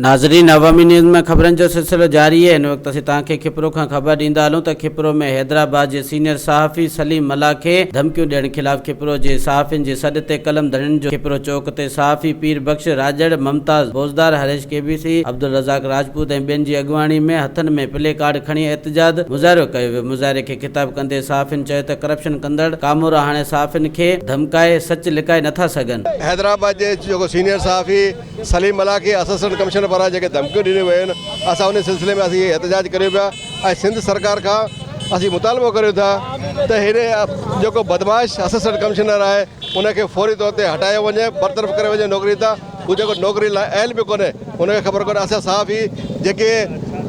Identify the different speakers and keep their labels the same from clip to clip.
Speaker 1: ناظرين عوامي نيوز ۾ خبرن جو سلسلو جاري آهي هن وقت اسين توهان کي کپرو کان خبر ڏيندا هلون ته کپرو ۾ حيدرآباد جي سينيئر صحافي سليم ملاح کي ڌمڪيون ڏيڻ خلاف کپرو جي صحافين جي سڏ تي قلم ڌڻين جو کپرو چوڪ تي صحافي Pir Bakhsh Rajar, Mumtaz Bozdar, Harish K B C, Abdul Razzaq Rajput ۽ ٻين جي اڳواڻي ۾ هٿن ۾ پلي ڪارڊ کڻي احتجاج مظاهرو ڪيو ويو مظاهري کي خطاب ڪندي صحافين چيو ته ڪرپشن ڪندڙ ڪامورا هاڻي صحافين کي ڌمڪائي سچ لڪائي نٿا سگهن.
Speaker 2: حيدرآباد جي جيڪو سينيئر صحافي سليم ملاح کي اسسٽنٽ ڪمشنر پاران جيڪي ڌمڪيون ڏنيون ويون آهن اسان ان سلسلي ۾ اسين هي احتجاج ڪريون پيا ۽ سنڌ سرڪار کان اسين مطالبو ڪريون ٿا ته هن جيڪو بدمعاش اسسٽنٽ ڪمشنر آهي ان کي فوري طور تي هٽايو وڃي برطرف ڪري وڃي نوڪري تان هو جيڪو نوڪري لاء اهل به ڪونهي ان کي خبر ڪونهي اسان صحافي جيڪي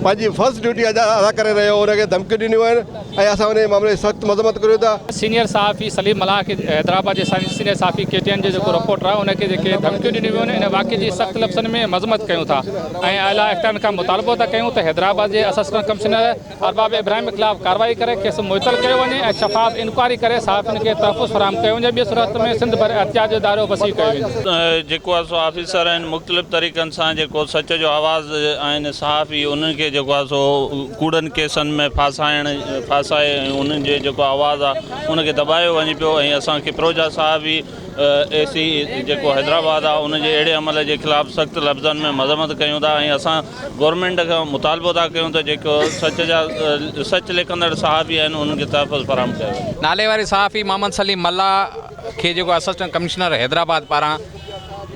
Speaker 2: پنهنجي فرض ڊيوٽي ادا ڪري رهيو ان کي ڌمڪيون ڏنيون آهن ۽ اسان انهيء معاملي جي سخت مذمت ڪريون ٿا.
Speaker 3: سينيئر صحافي سليم ملاح کي حيدرآباد جي سينيئر صحافي ڪي ٽي اين جي جيڪو رپورٽر آهي ان کي جيڪي ڌمڪيون ڏنيون ويون آهن ان واقعي جي سخت لفظن ۾ مذمت ڪيون ٿا ۽ اعليٰ اختيارين کان مطالبو ٿا ڪيون ته حيدرآباد جي اسسٽنٽ ڪمشنر ارباب ابراهيم خلاف ڪارروائي ڪري کيس معطل ڪيو وڃي ۽ شفاف انڪوائري ڪري صحافين کي تحفظ فراهم ڪيو وڃي ٻي صورت ۾ سنڌ ڀر احتجاج جو دائرو وسيع ڪيو ويندو.
Speaker 4: جيڪو آهي سو آفيسر آهن مختلف طريقن سان جيڪو سچ جو آواز آهن صحافي انهن کي جيڪو آهي سو ڪوڙن ڪيسن ۾ ڦاسائڻ ڦاسائي ۽ انهن جي جيڪو آواز آ ان کي دٻايو وڃي پيو ۽ اسان کپرو جا صحافي اي سي جيڪو حيدرآباد آ ان جي اهڙي عمل جي خلاف سخت لفظن ۾ مذمت ڪيون ٿا ۽ اسان گورنمينٽ کان مطالبو ٿا ڪيون ته جيڪو سچ جا سچ لکندڙ صحافي آهن انهن کي تحفظ فراهم ڪيو وڃي.
Speaker 5: نالي واري صحافي محمد سليم ملاح کي جيڪو اسسٽنٽ ڪمشنر حيدرآباد پاران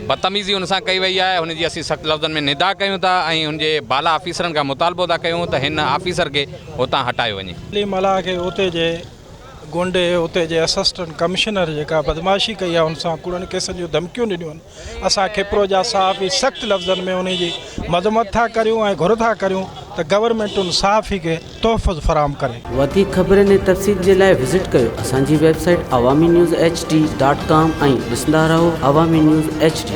Speaker 5: بدتميزي هن سان ڪئي وئي آهي، هن جي اسين سخت لفظن ۾ نندا ڪيون ٿا ۽ هن جي بالا آفيسرن کان مطالبو ٿا ڪيون ته هن آفيسر کي هتان هٽايو وڃي.
Speaker 6: علي ملاح کي اتي جي گونڊي اتي جي اسسٽنٽ ڪمشنر جيڪا بدمعاشي ڪئي آهي هن سان ڪوڙن ڪيسن جون ڌمڪيون ڏنيون آهن اسان کپرو جا صحافي سخت لفظن ۾ انهي جي مذمت ٿا ڪريون ۽ گهر ٿا ڪريون ته گورنمينٽ ان صحافي کي تحفظ فراهم ڪري.
Speaker 1: وڌيڪ خبرن ۽ تفصيل جي لاء وزٽ ڪيو اسان جي website Awami news H D dot com ۽ ڏسندا رهو عوامي نيوز ايڇ ڊي.